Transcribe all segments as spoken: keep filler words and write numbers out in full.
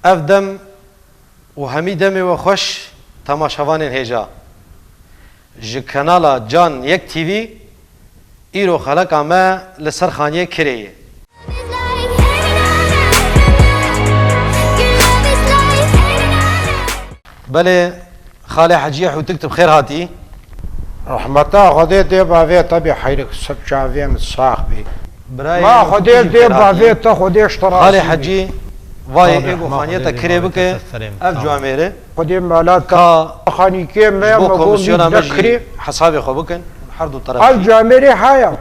Ev dem û hemî demê we xweş temaşevanên hêja. Ji kanala Can Yek T V îro xeleka me li ser xaniyê Kirê ye. Belê, Xalê Heciyê Hûtik, tu bi xêr hatî. Rehmeta Xwedê dê bavê te bê, heyrik ser çavên sax bê. Birayê Ma Xwedê dê bavê te, Xwedê ji te razî bê. Xalê Hecî, vayê ê ku xaniyê te kirê bike, ev camêre. Xwedê mala te. Ka xanîkê me ji bo me komisyona me jî hesabê xwe bikin, her du teref. Ev camêrê haya.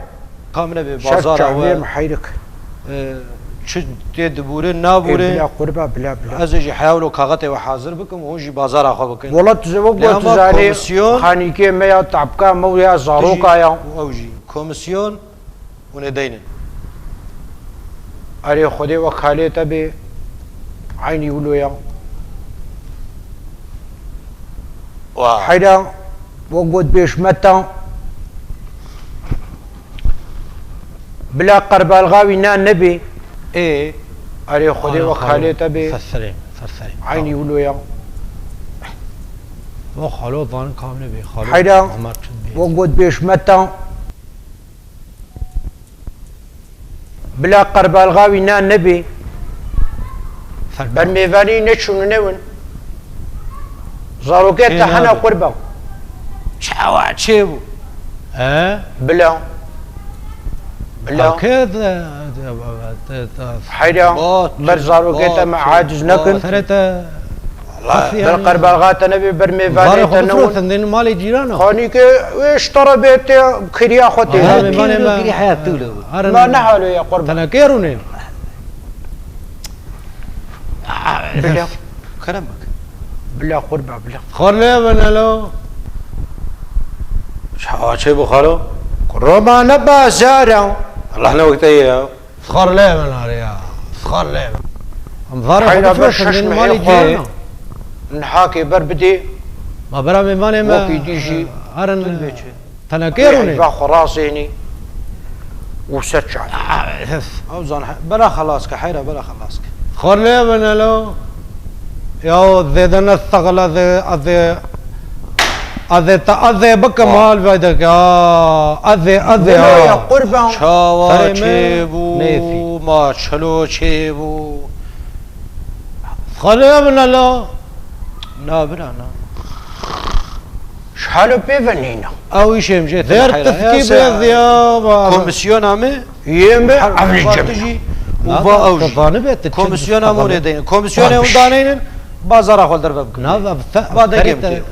Kam nebe bazara we, e, çi tê dibûre, nabûre. Ê, bila qurba, bila, bila. Ez ê jî heya wilo kaxetê we hazir bikim û hûn jî bazara xwe bikin. Wela tu zê wek Lê wek tu ama zanî, komisyon xanîkê me ya, tabka me û ya zaroka ya. Û ew jî komisyon hûn ê deynin. Erê Xwedê wek halê te bê, eynî wilo ya. Wa. Heyra, wek got bêşmeta. Bila qerbalxa wî na nebê. Ê. Erê Xwedê wek halê te bê. Serserê, serserê. Eynî wilo ya. Wek xalo van kam nebê, xalo Heyra, Omar Çin bê. Wek got bêşmeta. Bila qerbalxa wî na nebê. Ber mêvanî neçûn û newin. Zarokê te hene qurban. Çawa çêbû? He? Bila. Bila. Heyra, ber zarokê te me aciz nekin. Ber qerbalxa te nebê, ber mêvanê te newin. Zarê xwe bifrotin, dênin malê cîrana. Xanîkê wê ji te re bê tê kiriya xwe tê. Her mêvanê me. Ma ne halo ye qurban. Tenekê rûnê. Bila. Kerem bik. Bila qurba, bila. Xor lê bine lo. Çawa çêbû xalo? Roma ne bazar e. Allah ne wekte ye ya. Xor lê bine ya. Xor lê bine. Em zarê xwe bifrotin, dênin malê cîrana. Nihakê ber bidê. Ma bera mêvanê me. Wekî dî jî. Herin. Tenekê rûnê. Eyva xwe razênî û ser çavê. Ew zan he-, bela xelas ke, heyra bela xelas ke. Xor lê bine lo. Ya zêde ne sexil, ez ê, ez ê, ez ê te, ez ê bikim hal veyde ke. Aa, ez ê, ez ê, Wilo ha. Ya qurban. Çawa çêbû, ma çilo çêbû. Xor lê bine lo. Na bira, na. Ji halo pê ve nîna. Ew îşê em jê Ver tine heyra. Tiskî Ya se bê ya, va. Komisyona me. Yê me, Her ev li cem. Jî û va ew jî. Komisyona me hûn ê deynin. Komisyonê hûn daneynin, bazara xwe li derve bikin. Na, va, va dengê min tê.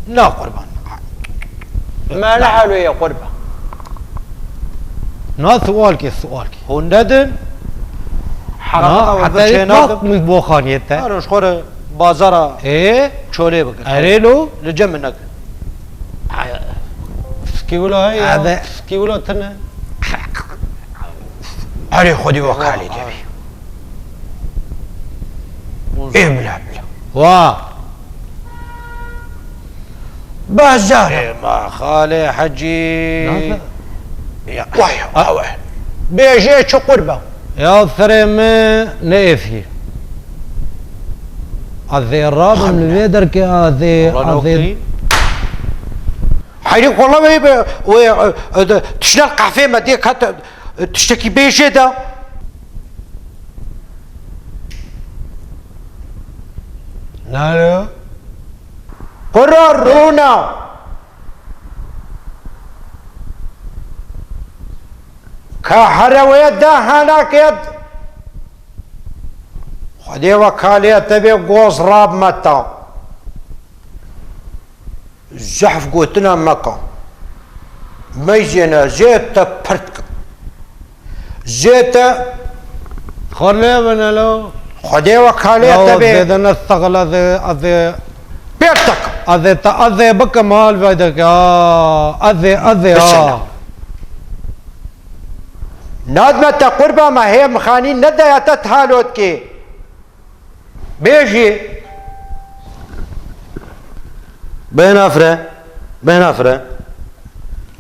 Na qurban. Me ne halo ye qurban. Na sual ke, sual ke. Hûn nedin. Heta heta wek çênakim. Min bo xaniyê te. Aro ji xwe re bazara Ê? Çolê bikin. Erê lo? Li cem min nekin. Skî wilo heye. Ebe. Skî wilo tine. Erê Xwedî wek halê te bî. Ê bila bila. Wa. Bazar. Ê ma xalê Hecî. Nasıl? Ya. Vay, vay, vay. Bêjê çi qurban. Ya serê me ne êfî. Ez ê rabim li vê derkê, ez ê, ez ê. Heyrî kola wê be, wê, e, e, de, tişna qehvê me dê ket, e, tiştekî bêjê de. Nalo? Qura rûna. Ka here wê de hene kêt. Xwedê we kalê te bê goz rab me ta. Zehf gotina meke. Meyzêne zê te pirt ke. Zê te Xor lê bine lo. Xwedê we kalê te bê. Zêde ne sexil, ez ê, ez ê. Pêr te ke. Ez ê te, ez ê bikim hal veyde ke. Aa, ez ê, ez ê, aa. Bismillah. Nadme te qurba me hê mixanî nedaya te thalot kê. Bêjî. Bê nafre. Bê nafre.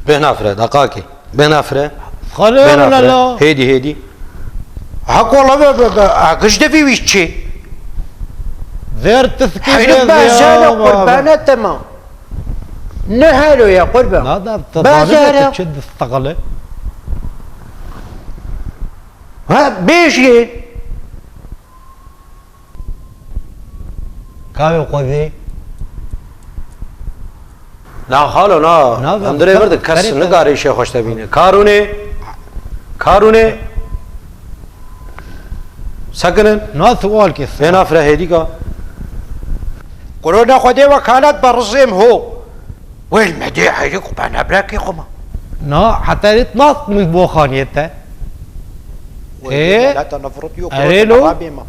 Bê nafre. Deqakê. Bê nafre. Xalê Bê nafre. Hêdî, hêdî. Heko la be, be, be. Ha, giş devî wî çi? Zêr tiskî Heyrik bêz ya bejene baba. Qurbane tema. Ne helo ya qurban. Nada, Bejere. Te çi distexile? Ha, bêjî. Kavê xwezî. Na xalo, na. Na, Hundirê vir de kes ferê nikare îşê xweş te bîne. Karûnê, karûnê. Sekinin. Na sual ke. Ê na fire hêdîka. Korona xwedê wekalet be rizêm ho. Wêl me dê heyrik xwe nebrekê xwe ma. Na, heta rêt nas min bo xaniyê te. Wêl Ê, me lata nefret yo, erê korona lo. Rabê ma.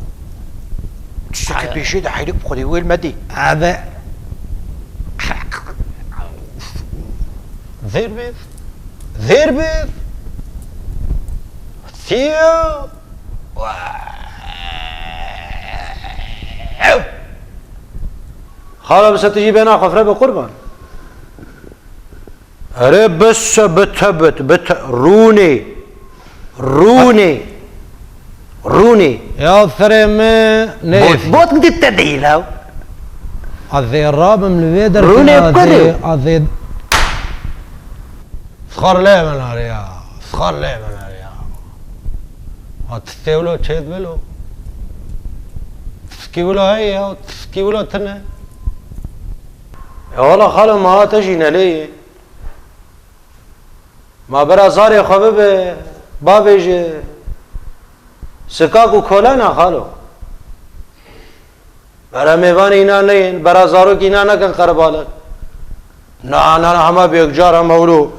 Tiştekî pêşê de heyrik xwedê wêl me dê. Ebe. Zêr bêz. Zêr bêz. Siyo. Xala bi se tu jî bêna xwe fire bi qurban. Erê bise bi te bit, bi te, rûnê. Rûnê. Rûnê. Ya serê me ne Bot, bot gidî te değil ha. A zê rabim li vê derkê Rûnê a zê, kudû. A zê. Sixar lê min are ya. Sixar lê min are ya. A tistê wilo çêt bilo. Tiskî wilo heye ya. Tiskî wilo tine. Ya wala xalo ma te jî nelê ye. Ma bera zarê xwe bibe, bavêje, sikak û kolana xalo. Bera mêvanê îna neyên, bera zarokî îna nekin qerebalix. Na, na, na, hema bi yekcar, hema wilo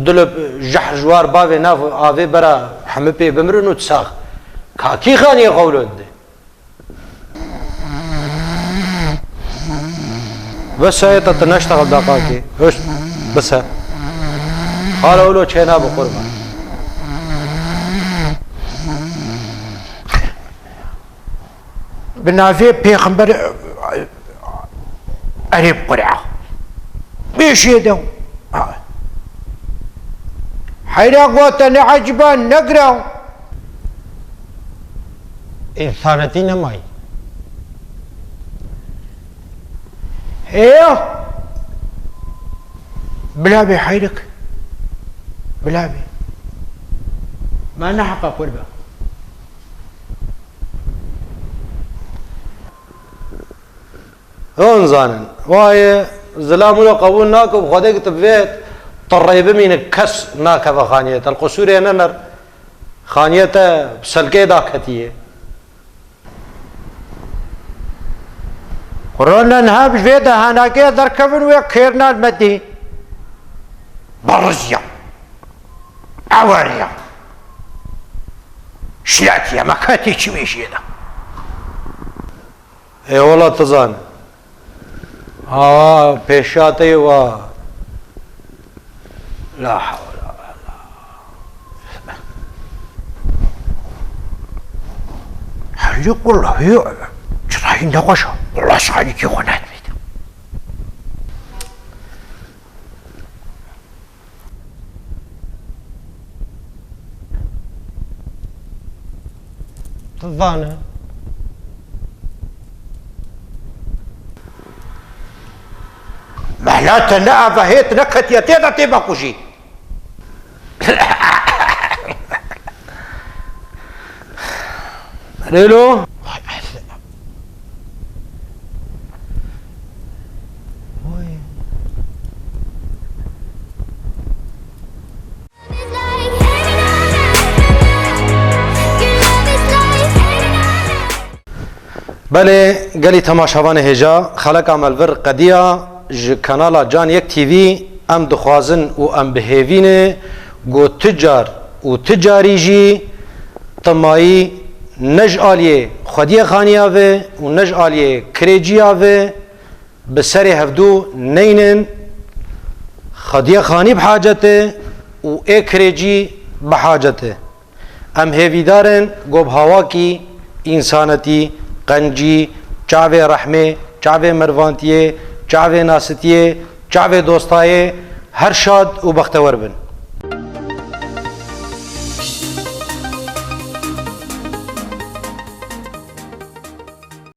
dilip jeh ji war bavê nav avê bera hemi pê bimirin û sax. Ka kî xaniyê xwe wilo dide? Bes e, te, te neştexil deqakê. Hoş, bes e. Xalo wilo çêna bi qurban. Bi navê pêxember erê bi qur'a. Bêşê de. Heyra gote ne eciba ne gira. Însanetî nemayî. Ê! Bila bê heyrik. Bila bê. Me neheqa qurbe. Hûn zanin. Wayê zilam wilo qebûl nake û bi Xwedê ki tu bi vê tirrê bimîne kes nakeve xaniyê te. Li qusûrê nener. Xaniyê te bi selkê daketiye. Korona niha bi vê de hanakê derkevin wê kêrna li me dî. Beriziya. Eweriya. Şilatiya me ketî çi wê jê de. Ê wela tu zan. Ha, pêşiya te yê wa. La hawla wala. Heyri qul heyri. Çirayî nexweş e. Wala şahî kî xwe nedibît. Tu zane. Mehla te ne ava hêt ne ketiye tê de tê vekujî. Rêlo. Belê, gelî temaşevanê hêja, xeleka me li vir qediya ji kanala Can Yek T V, em dixwazin û em bi hêvî ne ku tu car û tu carî jî timayî ne ji aliyê xwediyê xaniya ve û ne ji aliyê kirêciya ve bi serê hevdû neynin. Xwediyê xanî bi hacet e û ê kirêcî bi hacet e. Em hêvîdar in ku bi hawakî însanetî, qencî, çavê rehmê, çavê mervantiyê, çavê nasitiyê, çavê dostayê her şad û bextewer bin.